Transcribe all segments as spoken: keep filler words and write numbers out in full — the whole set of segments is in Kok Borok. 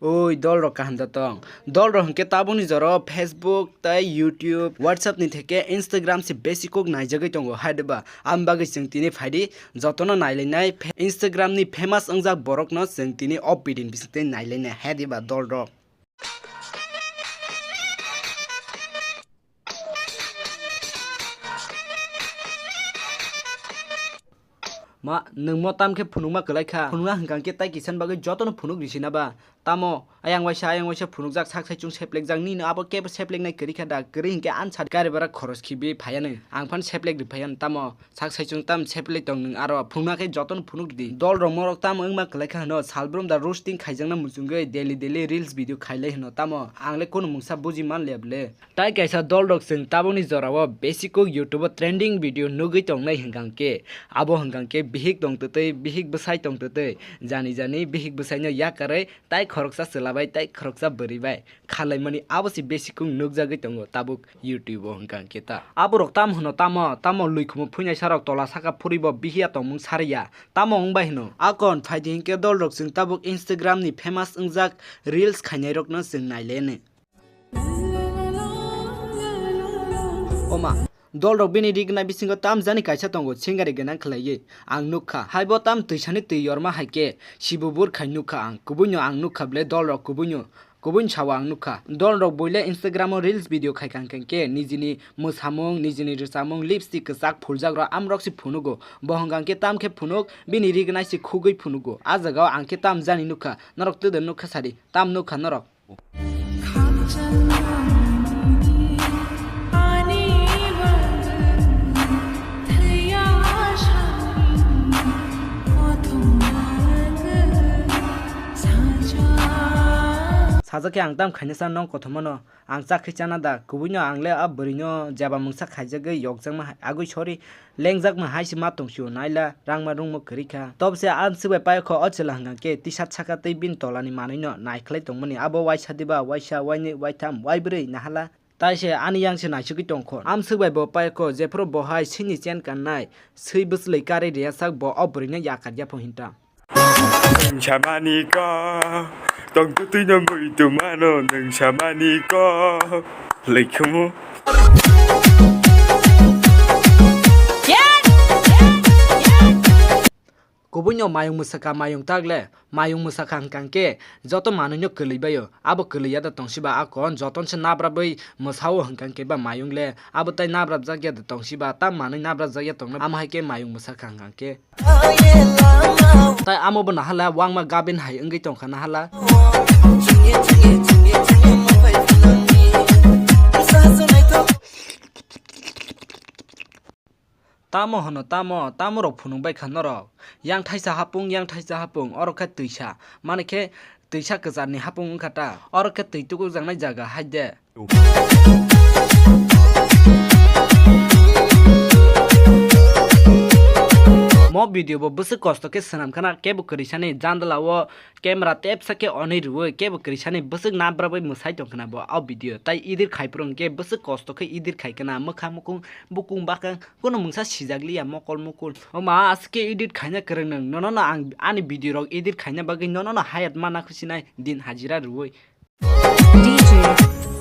Oi, dolrok kaham da tong? Dolrok hwnkhe tabukni jora o Facebook tei YouTube, WhatsApp ni theke Instagram se besi kok naijagwi tongo, hai diba? Aboni bagwi chwng tini phaidi jotono nailainai, fe-, Instagram ni famous wngjak borokno chwng tini o video ni bisingtwi nailainai, hai diba dolrok? Ma, nwng mo tam khe phunukma kwlai kha. Phunukna hwnkha khe tai kisan bagwi jotono phunuk risi na ba? Tamo ayang waisa, ayang waisa phunukjak, sak saichung seplekjak, nini abo kebo sepleknai kwrwi kha da? Kwrwi hwnkhe ansa gari bara khoros khibi phaiya nw. Ang phano seplek rw phaiya nw, tamo sak saichung tam seplek tong nwng aro? Phunukna khe jotono phunuk di. Dolrok morok tamo wngma kwlai kha hwno, salbrum da roasting khaijakna muchungwi daily daily reels video khailai hwno, tamo ang le kunu mungsa buji man liya bwle. Tai kaisa dolrok chwng tabukni jorao besi kuk YouTube o trending video nugwi tongnai hwnkha khe, abo hwnkha khe bihik tongtwtwi, bihik bwsai tongtwtwi, jani jani bihik bwsaino yakarwi tai khoroksa chwla bai tai khoroksa bwrwi bai khalaimani abo se besi kuk nukjagwi tongo tabuk YouTube o hwnkha khe ta. Aborok tam hwno tamo, tamo lwikhumu phuinaisarok tola saka phuribo bihiya tongmung sariya, tamo wngbai hwno? Akon phaidi hinkhe dolrok chwng tabuk Instagram ni famous wngjak reels khainairokno chwng nailene. Oma, dolrok bini ri gwnai bisingo tamjani kaisa tongo, sengari gwnang khlaiwi ang nukha. Haibo tam twisani twi yorma hai khe sibu burkhai nukha ang. Kubuino ang nukha bwle dolrok kubuino, kubuino sao ang nukha. Dolrok buile Instagram o reels video khai kha hwnkhe nijini mwsamung, nijini rwchapmung, lipstick kwchak phuljak rok amrok se phunugo. Bo hwnkha khe tam khe phunuk, bini ri gwnai se khugwi phunugo. A jaga o ang khe tamjani nukha, norok twdwk nukha sadi, tam nukha norok? Sajak khe ang tam khaina sa nong kothomano, ang chakhe chana da, kubuino ang le a bwrwino jeba mungsa khaijagwi yokjakma hai, agwi sorry. Lengjak ma hai se ma tong sio, naila rangma rungmo kwrwi kha. Tob se amswk bai payokho o chwla hwnkha khe tisat saka tei bini tolani manwino naikhlai tongmani. Abo waisa diba, waisa, wainwi, waitham, waibrwi nahala. Tai se ani yang se naisugwi tongkho. Amswk bai bo payokho, jephuru bo hai swini chen kannai, swi bwchlwi karwi rwya sak bo o bwrwino yakar yaphang hinta. Nwng samani kok, tongtwtwino bui tongmano, nwng samani kok, lwikhumu. Kubuino mayung mwsakha, mayung tak le, mayung mwsakha hwnkha khe joto manwino kwlwi baio, abo kwlwi ya da tong siba akon joton se nabrabwi mwsao hwnkha khe ba mayung le, abo tai nabrabjak ya da tong siba, tam manwi nabrabjak ya tongna, amo hai khe mayung mwsakha hwnkha khe. Tai amo bo nahala wangma gabin hai wngwi tongkha nahala. Tamo hwno tamo, tamo rok phunuk bai kha norok. Yang thaisa hapung, yang thaisa hapung, oro khe twisa. Mani khe twisa kwcharni hapung wngkha ta. Oro khe twi tukukjaknai jaga hai de. Mo video bo bwswk kosto khe swnam khana, kebo kwrwi sani jandala o camera tepsa khe onwi rwui, kebo kwrwi sani bwswk nabrabwi mwsai tong khana bo o video. Tai edit khai phuru hwnkhe bwswk kosto khe edit khai khana, mwkhang mukung bukung bakang kunu mungsa sijak liya mokol mukul. Oma aswk khe edit khaina kwrwng nwng, nono no ang ani video rok edit khaina bagwi nono no hayat mana khusinai din hajira rwui. D J.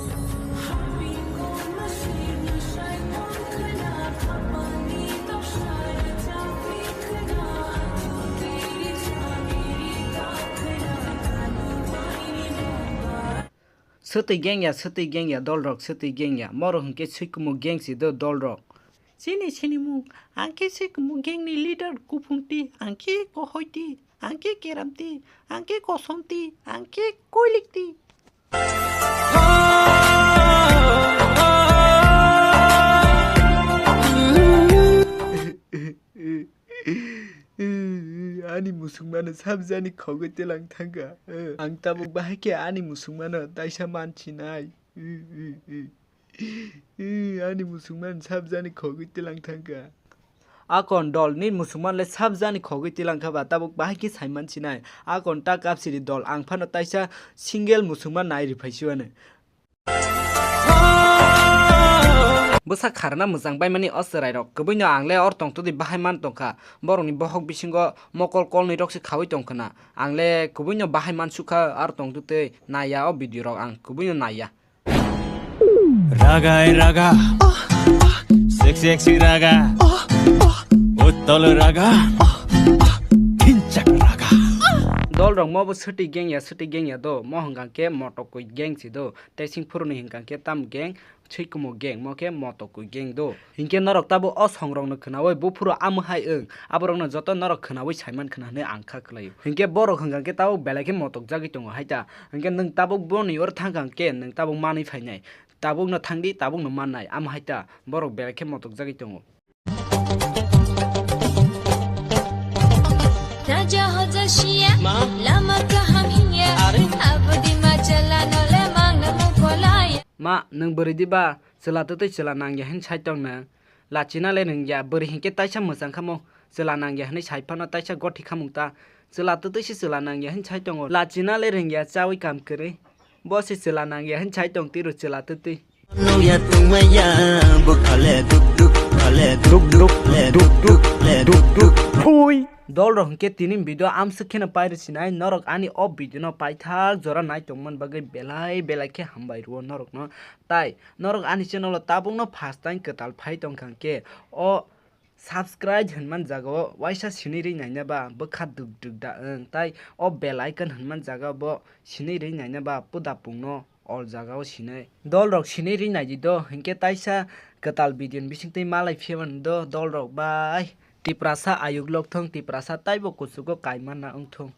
Swtwi geng ya, swtwi geng ya, dolrok swtwi geng ya. Moro hwnkhe swikumu geng si do dolrok. Chini sinimung, ang khe swikumu geng ni leader kuphung ti, ang khe kohoi ti. Ang khe keram ti, ang khe kosom ti, ang khe koilik ti. Ani musukmano sabjani khogwi tilang thangkha. Ang tabuk bahai khe ani musukmano taisa mansinai. Ani musukmano sabjani khogwi tilang thangkha. Akon dol, nini musukmano le sabjani khogwi tilang kha ba, tabuk bahai khe saiman sinai. Akon ta kapsiri dol, ang phano taisa single musukman nai rwphai siwano. Bwsa kharna mwchang baimani o chwrairok, kwbwino ang le or tongtwtwi bahai man tongkha. Borokni bohok bisingo mokol kolnwi rok se khaui tongkhwna. Ang le kwbwino bahai man sukha, ar tongtwtwi naiya o video rok, ang kwbwino naiya. Raga e raga, sexy sexy raga, uttol raga, kinchak raga. Dol rok mo bo swtwi geng ya, swtwi geng ya do, mo hwnkha khe motokwi geng si do, tei sing phuru ni hwnkha khe tam geng, swikumo geng, mo khe motokwi geng do. Hinkhe norok tabuk o song rok no khwnaui buphuru amo hai wng, aborok no joto norok khwnaui saiman khwna hwnwi ang kha khlaio. Hinkhe borok hwnkha khe tabuk belai khe motok jagwi tongo hai ta. Hinkhe nwng tabuk boni oro thangkha khe nwng tabuk manwi phainai. Tabuk no thangdi, tabuk no mannai. Amo hai ta borok belai khe motok jagwi tongo. Raja hoja siya, Ma? Lama kaham hiya, Are? Abdi ma chala nole mang na mung kolai. Ma, nwng bwrwi di ba, chwla twtwi chwla nang ya hin sai tong nwng. Lachina le rwng ya, bwrwi hinkhe taisa mwchang kha mo, chwla nang ya hinwi sai phano taisa gothi khamung ta. Chwla twtwi se chwla nang ya hin sai tongo. Lachina le rwng ya, chaui kam kwrwi. Bo se chwla nang ya hin sai tong tiro chwla twtwi. Nung ya tungmaya, bu khale duk duk, khale duk duk, le duk duk, le duk duk. Phui. Dol rok hinkhe tini video amswk kheno pairwsinai, norok ani o video no paithak jora nai tongmani bagwi belai belai khe hambai rwo norok no. Tai norok ani channel o tabuk no first time kwtal phai tongkha hinkhe o subscribe hinman jaga o waisa sinwi rwi naina ba bwkha duk duk da wng, tai o bell icon hinman jaga bo sinwi rwi naina ba puda pung no all jaga o sinai. Dol rok sinwi rwi nai di do, hinkhe taisa kwtal video ni bisingtwi malai phiyamani do dol rok bai. Tiprasa ayuk lok thung, Tiprasa taibo kuchugo kaima na wng thung.